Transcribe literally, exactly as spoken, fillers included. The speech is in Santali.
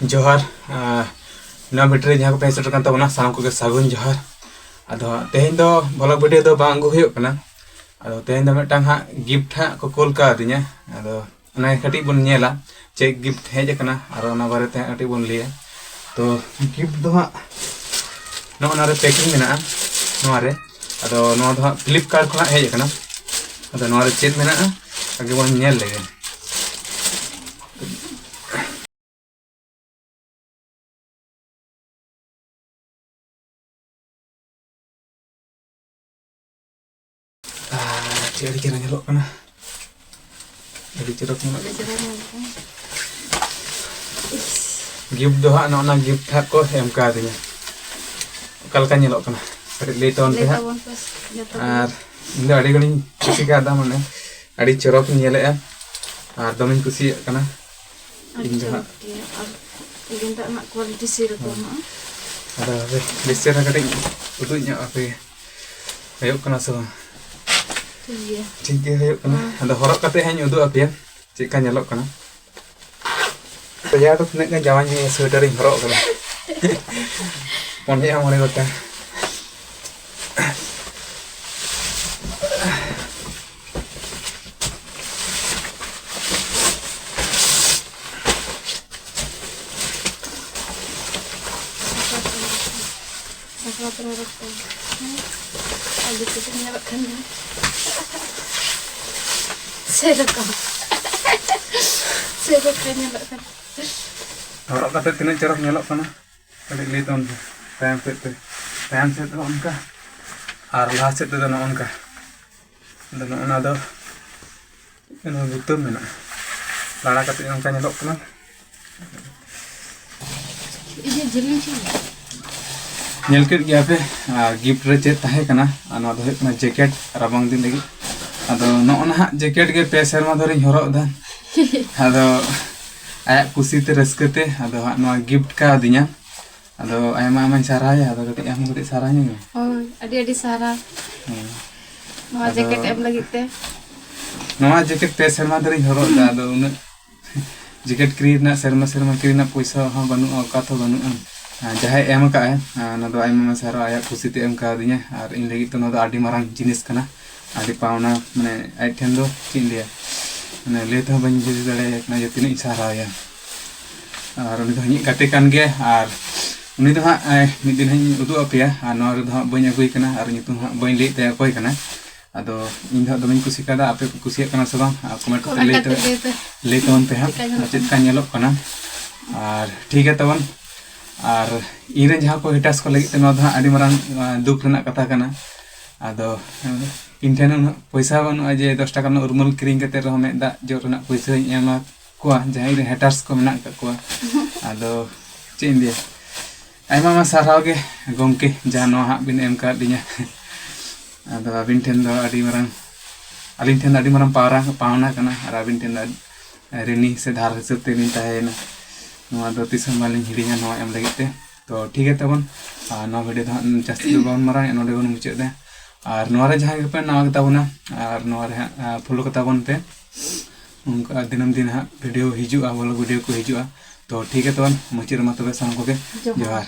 ᱡᱚᱦᱟᱨ᱾ ᱟᱨ ᱱᱚᱣᱟ ᱵᱷᱤᱰᱤᱭᱳ ᱨᱮ ᱡᱟᱦᱟᱸ ᱠᱚᱯᱮ ᱦᱮᱡ ᱥᱮᱴᱮᱨ ᱠᱟᱱ ᱛᱟᱵᱚᱱᱟ, ᱥᱟᱱᱟᱢ ᱠᱚᱜᱮ ᱥᱟᱹᱜᱩᱱ ᱡᱚᱦᱟᱨ᱾ ᱟᱫᱚ ᱦᱟᱸᱜ ᱛᱮᱦᱮᱧ ᱫᱚ ᱵᱷᱞᱚᱜ ᱵᱷᱤᱰᱤᱭᱳ ᱫᱚ ᱵᱟᱝ ᱟᱹᱜᱩ ᱦᱩᱭᱩᱜ ᱠᱟᱱᱟ᱾ ᱟᱫᱚ ᱛᱮᱦᱮᱧ ᱫᱚ ᱢᱤᱫᱴᱟᱝ ᱦᱟᱸᱜ ᱜᱤᱯᱷᱴ ᱦᱟᱸᱜ ᱠᱚ ᱠᱳᱞ ᱠᱟᱣᱫᱤᱧᱟ᱾ ᱟᱫᱚ ᱚᱱᱟ ᱜᱮ ᱠᱟᱹᱴᱤᱡ ᱵᱚᱱ ᱧᱮᱞᱟ, ᱪᱮᱫ ᱜᱤᱯᱷᱴ ᱦᱮᱡ ᱟᱠᱟᱱᱟ ᱟᱨ ᱚᱱᱟ ᱵᱟᱨᱮᱛᱮ ᱦᱟᱸᱜ ᱠᱟᱹᱴᱤᱡ ᱵᱚᱱ ᱞᱟᱹᱭᱟ᱾ ᱛᱚ ᱜᱤᱯᱷᱴ ᱫᱚ ᱦᱟᱸᱜ ᱱᱚᱜᱼᱚ ᱱᱚᱣᱟ ᱨᱮ ᱯᱮᱠᱤᱝ ᱢᱮᱱᱟᱜᱼᱟ ᱱᱚᱣᱟ ᱨᱮ᱾ ᱟᱫᱚ ᱱᱚᱣᱟ ᱫᱚ ᱦᱟᱸᱜ ᱯᱷᱞᱤᱯᱠᱟᱨᱴ ᱠᱷᱚᱱᱟᱜ ᱦᱮᱡ ᱟᱠᱟᱱᱟ᱾ ᱟᱫᱚ ᱱᱚᱣᱟ ᱨᱮ ᱪᱮᱫ ᱢᱮᱱᱟᱜᱼᱟ, ᱟᱜᱮ ᱵᱚᱱ ᱧᱮᱞ ᱞᱮᱜᱮ᱾ ᱟᱨ ᱪᱮᱫ ᱟᱹᱰᱤ ᱪᱮᱦᱨᱟ ᱧᱮᱞᱚᱜ ᱠᱟᱱᱟ, ᱟᱹᱰᱤ ᱪᱚᱨᱚᱠ ᱧᱮᱞᱚᱜ ᱟᱹᱰᱤ ᱠᱟᱱᱟ᱾ ᱪᱮᱦᱨᱟ ᱧᱮᱞᱚᱜ ᱠᱟᱱᱟ᱾ ᱤᱥ᱾ ᱜᱤᱯᱷᱴ ᱫᱚ ᱦᱟᱸᱜ ᱱᱚᱜᱼᱚ ᱱᱟ ᱜᱤᱯᱷᱴ ᱦᱟᱸᱜ ᱠᱚ ᱮᱢ ᱠᱟᱣᱫᱤᱧᱟ᱾ ᱚᱠᱟ ᱞᱮᱠᱟ ᱧᱮᱞᱚᱜ ᱠᱟᱱᱟ, ᱠᱟᱹᱴᱤᱡ ᱞᱟᱹᱭ ᱛᱟᱵᱚᱱ ᱯᱮ ᱞᱟᱹᱭ ᱦᱟᱸᱜ᱾ ᱛᱟᱵᱚᱱ ᱯᱮ ᱡᱚᱛᱚ ᱜᱮ᱾ ᱟᱨ ᱤᱧ ᱫᱚ ᱟᱹᱰᱤ ᱜᱷᱟᱹᱲᱤᱧ ᱠᱩᱥᱤ ᱠᱟᱣᱫᱟ, ᱢᱟᱱᱮ ᱟᱹᱰᱤ ᱪᱚᱨᱚᱠ ᱤᱧ ᱧᱮᱞᱮᱜᱼᱟ ᱟᱨ ᱫᱚᱢᱮᱧ ᱠᱩᱥᱤᱭᱟᱜ ᱠᱟᱱᱟ᱾ ᱟᱹᱰᱤ ᱤᱧ ᱫᱚ ᱪᱚᱨᱚᱠ ᱦᱟᱸᱜ ᱜᱮᱭᱟ᱾ ᱟᱨ ᱜᱮᱸᱫᱟᱜ ᱨᱮᱱᱟᱜ ᱠᱳᱣᱟᱞᱤᱴᱤ ᱥᱮᱨᱚᱠᱚᱢ ᱦᱮᱸ᱾ ᱦᱚᱸ᱾ ᱟᱫᱚ ᱦᱟᱯᱮ ᱵᱮᱥ ᱪᱮᱦᱨᱟ ᱠᱟᱹᱴᱤᱡ ᱩᱫᱩᱜ ᱧᱚᱜ ᱟᱯᱮ ᱜᱮ᱾ ᱦᱩᱭᱩᱜ ᱠᱟᱱᱟ ᱥᱮ ᱵᱟᱝ? ᱴᱷᱤᱠ ᱜᱮᱭᱟ᱾ ᱴᱷᱤᱠ ᱜᱮ ᱦᱩᱭᱩᱜ ᱠᱟᱱᱟ᱾ ᱦᱮᱸ᱾ ᱟᱫᱚ ᱦᱚᱨᱚᱜ ᱠᱟᱛᱮ ᱦᱟᱸᱜ ᱤᱧ ᱩᱫᱩᱜ ᱟᱯᱮᱭᱟ ᱪᱮᱫ ᱞᱮᱠᱟ ᱧᱮᱞᱚᱜ ᱠᱟᱱᱟ᱾ ᱨᱮᱭᱟᱲ ᱫᱚ ᱛᱤᱱᱟᱹᱜ ᱜᱟᱱ ᱡᱟᱢᱟᱧ ᱦᱩᱭᱩᱜᱼᱟ, ᱥᱳᱭᱮᱴᱟᱨᱤᱧ ᱦᱚᱨᱚᱜ ᱠᱟᱫᱟ᱾ ᱯᱩᱱᱭᱟ ᱢᱚᱬᱮ ᱜᱚᱴᱟᱝ᱾ ᱥᱟᱠᱨᱟᱛ ᱨᱮ ᱦᱚᱨᱚᱜ ᱠᱚ᱾ ᱦᱮᱸ, ᱟᱹᱰᱤ ᱪᱮᱦᱨᱟ ᱧᱮᱞᱚᱜ ᱠᱟᱱ ᱜᱮᱭᱟ᱾ ᱥᱮᱨᱚᱠᱚᱢ᱾ ᱥᱮᱨᱚᱠᱚᱢ ᱧᱮᱞᱚᱜ ᱠᱟᱱᱟ᱾ ᱦᱚᱨᱚᱜ ᱠᱟᱛᱮ ᱛᱤᱱᱟᱹᱜ ᱪᱚᱨᱚᱠ ᱧᱮᱞᱚᱜ ᱠᱟᱱᱟ, ᱠᱟᱹᱴᱤᱡ ᱞᱟᱹᱭ ᱛᱟᱵᱚᱱ ᱯᱮ᱾ ᱛᱟᱭᱚᱢ ᱥᱮᱫ ᱛᱮ, ᱛᱟᱭᱚᱢ ᱥᱮᱫ ᱦᱚᱸ ᱚᱱᱠᱟ, ᱟᱨ ᱞᱟᱦᱟ ᱥᱮᱫ ᱛᱮᱫᱚ ᱱᱚᱜᱼᱚ ᱱᱚᱝᱠᱟ᱾ ᱟᱫᱚ ᱱᱚᱜᱼᱚ ᱱᱚᱣᱟ ᱫᱚ ᱱᱚᱣᱟ ᱵᱩᱛᱟᱹᱢ ᱢᱮᱱᱟᱜᱼᱟ, ᱞᱟᱲᱟ ᱠᱟᱛᱮ ᱱᱚᱝᱠᱟ ᱧᱮᱞᱚᱜ ᱠᱟᱱᱟ᱾ ᱤᱭᱟᱹ ᱡᱮᱞᱮᱧ ᱪᱮᱫ? ᱧᱮᱞ ᱠᱮᱫ ᱜᱮᱭᱟ ᱯᱮ, ᱟᱨ ᱜᱤᱯᱷᱴ ᱨᱮ ᱪᱮᱫ ᱛᱟᱦᱮᱸ ᱠᱟᱱᱟ᱾ ᱟᱨ ᱱᱚᱣᱟ ᱫᱚ ᱦᱩᱭᱩᱜ ᱠᱟᱱᱟ ᱡᱮᱠᱮᱴ, ᱨᱟᱵᱟᱝ ᱫᱤᱱ ᱞᱟᱹᱜᱤᱫ᱾ ᱟᱫᱚ ᱱᱚᱜᱼᱚ ᱱᱟᱦᱟᱜ ᱡᱮᱠᱮᱴ ᱜᱮ ᱯᱮ ᱥᱮᱨᱢᱟ ᱫᱷᱚᱨᱮᱧ ᱦᱚᱨᱚᱜ ᱮᱫᱟ᱾ ᱟᱫᱚ ᱟᱭᱟᱜ ᱠᱩᱥᱤᱛᱮ, ᱨᱟᱹᱥᱠᱟᱹᱛᱮ ᱟᱫᱚ ᱦᱟᱸᱜ ᱱᱚᱣᱟ ᱜᱤᱯᱷᱴ ᱠᱟᱣᱫᱤᱧᱟ᱾ ᱟᱫᱚ ᱟᱭᱢᱟ ᱟᱭᱢᱟᱧ ᱥᱟᱨᱦᱟᱣᱮᱭᱟ᱾ ᱟᱫᱚ ᱠᱟᱹᱴᱤᱡ ᱟᱢ ᱦᱚᱸ ᱠᱟᱹᱴᱤᱡ ᱥᱟᱨᱦᱟᱣ ᱧᱚᱜ ᱢᱮ᱾ ᱦᱳᱭ, ᱟᱹᱰᱤ ᱟᱹᱰᱤ ᱥᱟᱨᱦᱟᱣ᱾ ᱦᱮᱸ᱾ ᱱᱚᱣᱟ ᱟᱫᱚ ᱡᱮᱠᱮᱴ ᱮᱢ ᱞᱟᱹᱜᱤᱫ ᱛᱮ᱾ ᱱᱚᱣᱟ ᱡᱮᱠᱮᱴ ᱯᱮ ᱥᱮᱨᱢᱟ ᱫᱷᱚᱨᱮᱧ ᱦᱚᱨᱚᱜ ᱮᱫᱟ, ᱟᱫᱚ ᱩᱱᱟᱹᱜ ᱡᱮᱠᱮᱴ ᱠᱤᱨᱤᱧ ᱨᱮᱱᱟᱜ, ᱥᱮᱨᱢᱟ ᱥᱮᱨᱢᱟ ᱠᱤᱨᱤᱧ ᱨᱮᱱᱟᱜ ᱯᱚᱭᱥᱟ ᱦᱚᱸ ᱵᱟᱹᱱᱩᱜᱼᱟ, ᱚᱠᱟ ᱛᱮᱦᱚᱸ ᱵᱟᱹᱱᱩᱜᱼᱟ᱾ ᱟᱨ ᱡᱟᱦᱟᱸᱭ ᱮᱢ ᱟᱠᱟᱫᱼᱟᱭ, ᱟᱨ ᱚᱱᱟ ᱫᱚ ᱟᱭᱢᱟ ᱟᱭᱢᱟ ᱥᱟᱨᱦᱟᱣ, ᱟᱭᱟᱜ ᱠᱩᱥᱤ ᱛᱮ ᱮᱢ ᱠᱟᱣᱫᱤᱧᱟ᱾ ᱟᱨ ᱤᱧ ᱞᱟᱹᱜᱤᱫ ᱫᱚ ᱱᱚᱣᱟ ᱫᱚ ᱟᱹᱰᱤ ᱢᱟᱨᱟᱝ ᱡᱤᱱᱤᱥ ᱠᱟᱱᱟ, ᱟᱹᱰᱤ ᱯᱟᱣᱱᱟ᱾ ᱢᱟᱱᱮ ᱟᱡ ᱴᱷᱮᱱ ᱫᱚ ᱪᱮᱫ ᱤᱧ ᱞᱟᱹᱭᱟ, ᱢᱟᱱᱮ ᱞᱟᱹᱭ ᱛᱮᱦᱚᱸ ᱵᱟᱹᱧ ᱵᱩᱡᱷᱟᱹᱣ ᱫᱟᱲᱮᱭᱟᱭ ᱠᱟᱱᱟ ᱡᱮ ᱛᱤᱱᱟᱹᱜ ᱤᱧ ᱥᱟᱨᱦᱟᱣᱮᱭᱟ᱾ ᱟᱨ ᱩᱱᱤ ᱫᱚ ᱤᱧᱤᱡ ᱜᱟᱛᱮ ᱠᱟᱱ ᱜᱮᱭᱟ, ᱟᱨ ᱩᱱᱤ ᱫᱚ ᱦᱟᱸᱜ, ᱮ, ᱢᱤᱫ ᱫᱤᱱ ᱦᱟᱸᱜ ᱤᱧ ᱩᱫᱩᱜ ᱟᱯᱮᱭᱟ᱾ ᱟᱨ ᱱᱚᱣᱟ ᱨᱮᱫᱚ ᱦᱟᱸᱜ ᱵᱟᱹᱧ ᱟᱹᱜᱩᱭ ᱠᱟᱱᱟ, ᱟᱨ ᱧᱩᱛᱩᱢ ᱦᱟᱸᱜ ᱵᱟᱹᱧ ᱞᱟᱹᱭᱮᱫ ᱛᱟᱭᱟ ᱚᱠᱚᱭ ᱠᱟᱱᱟ᱾ ᱟᱫᱚ ᱤᱧ ᱫᱚ ᱦᱟᱸᱜ ᱫᱚᱢᱮᱧ ᱠᱩᱥᱤ ᱠᱟᱫᱟ, ᱟᱯᱮ ᱯᱮ ᱠᱩᱥᱤᱭᱟᱜ ᱠᱟᱱᱟ ᱥᱮ ᱵᱟᱝ? ᱟᱨ ᱠᱚᱢᱮᱱᱴ ᱠᱟᱛᱮ ᱞᱟᱹᱭ ᱠᱚᱢᱮᱱᱴ ᱛᱟᱵᱚᱱ, ᱠᱟᱛᱮ ᱞᱟᱹᱭ ᱯᱮ᱾ ᱞᱟᱹᱭ ᱛᱟᱵᱚᱱ ᱯᱮ ᱦᱟᱸᱜ, ᱪᱮᱫ ᱞᱮᱠᱟ ᱧᱮᱞᱚᱜ ᱠᱟᱱᱟ᱾ ᱟᱨ ᱴᱷᱤᱠ ᱜᱮᱭᱟ ᱛᱟᱵᱚᱱ, ᱟᱨ ᱤᱧᱨᱮᱱ ᱡᱟᱦᱟᱸ ᱠᱚ ᱦᱮᱴᱟᱨᱥ ᱠᱚ ᱞᱟᱹᱜᱤᱫ ᱛᱮ ᱱᱚᱣᱟ ᱫᱚ ᱦᱟᱸᱜ ᱟᱹᱰᱤ ᱢᱟᱨᱟᱝ, ᱟ, ᱫᱩᱠ ᱨᱮᱱᱟᱜ ᱠᱟᱛᱷᱟ ᱠᱟᱱᱟ᱾ ᱟᱫᱚ, ᱮ, ᱤᱧ ᱴᱷᱮᱱ ᱩᱱᱟᱹᱜ ᱯᱚᱭᱥᱟ ᱵᱟᱹᱱᱩᱜᱼᱟ ᱡᱮ ᱫᱚᱥ ᱴᱟᱠᱟ ᱨᱮᱱᱟᱜ ᱩᱨᱢᱟᱹᱞ ᱠᱤᱨᱤᱧ ᱠᱟᱛᱮ ᱨᱮᱦᱚᱸ ᱢᱮᱫ ᱫᱟᱜ ᱡᱚᱜ ᱨᱮᱱᱟᱜ ᱯᱚᱭᱥᱟᱧ ᱮᱢᱟ ᱠᱚᱣᱟ, ᱡᱟᱦᱟᱸᱭ ᱤᱧᱨᱮᱱ ᱦᱮᱴᱟᱨᱥ ᱠᱚ ᱢᱮᱱᱟᱜ ᱟᱠᱟᱫ ᱠᱚᱣᱟ᱾ ᱟᱫᱚ ᱪᱮᱫ ᱤᱧ ᱞᱟᱹᱭᱟ, ᱟᱭᱢᱟ ᱟᱭᱢᱟ ᱥᱟᱨᱦᱟᱣ ᱜᱮ ᱜᱚᱢᱠᱮ, ᱡᱟᱦᱟᱸ ᱱᱚᱣᱟ ᱦᱟᱸᱜ ᱵᱤᱱ ᱮᱢ ᱠᱟᱣᱫᱤᱧᱟ᱾ ᱟᱫᱚ ᱟᱹᱵᱤᱱ ᱴᱷᱮᱱ ᱫᱚ ᱟᱹᱰᱤ ᱢᱟᱨᱟᱝ, ᱟᱹᱞᱤᱧ ᱴᱷᱮᱱ ᱫᱚ ᱟᱹᱰᱤ ᱢᱟᱨᱟᱝ ᱯᱟᱣᱨᱟ-, ᱯᱟᱣᱱᱟ ᱠᱟᱱᱟ, ᱟᱨ ᱟᱹᱵᱤᱱ ᱴᱷᱮᱱ ᱫᱚ ᱨᱤᱱᱤ ᱥᱮ ᱫᱷᱟᱨ ᱦᱤᱥᱟᱹᱵ ᱛᱮᱞᱤᱧ ᱛᱟᱦᱮᱸᱭᱮᱱᱟ᱾ ᱱᱚᱣᱟ ᱫᱚ ᱛᱤᱥ ᱦᱚᱸ ᱵᱟᱹᱞᱤᱧ ᱦᱤᱲᱤᱧᱟ, ᱱᱚᱣᱟ ᱮᱢ ᱞᱟᱹᱜᱤᱫ ᱛᱮ᱾ ᱛᱚ ᱴᱷᱤᱠ ᱜᱮᱭᱟ ᱛᱟᱵᱚᱱ, ᱟᱨ ᱱᱚᱣᱟ ᱵᱷᱤᱰᱤᱭᱳ ᱫᱚ ᱦᱟᱸᱜ ᱡᱟᱹᱥᱛᱤ ᱫᱚ ᱵᱟᱵᱚᱱ ᱢᱟᱨᱟᱝᱟ, ᱱᱚᱰᱮ ᱵᱚᱱ ᱢᱩᱪᱟᱹᱫ ᱮᱫᱟ᱾ ᱟᱨ ᱱᱚᱣᱟ ᱨᱮ ᱡᱟᱦᱟᱸᱭ ᱜᱮᱯᱮ ᱱᱟᱣᱟ ᱜᱮᱛᱟ ᱵᱚᱱᱟ, ᱟᱨ ᱱᱚᱣᱟ ᱨᱮ ᱦᱟᱸᱜ, ᱟ, ᱯᱷᱳᱞᱳ ᱠᱟᱛᱟ ᱵᱚᱱ ᱯᱮ᱾ ᱚᱱᱠᱟ ᱫᱤᱱᱟᱹᱢ ᱫᱤᱱ ᱦᱟᱸᱜ ᱵᱷᱤᱰᱤᱭᱳ ᱦᱤᱡᱩᱜᱼᱟ, ᱵᱷᱞᱚᱜ ᱵᱷᱤᱰᱤᱭᱳ ᱠᱚ ᱦᱤᱡᱩᱜᱼᱟ᱾ ᱛᱚ ᱴᱷᱤᱠ ᱜᱮᱭᱟ ᱛᱟᱵᱚᱱ, ᱢᱩᱪᱟᱹᱫ ᱨᱮᱢᱟ ᱛᱚᱵᱮ ᱥᱟᱱᱟᱢ ᱠᱚᱜᱮ ᱡᱚᱦᱟᱨ᱾ ᱡᱚᱦᱟᱨ᱾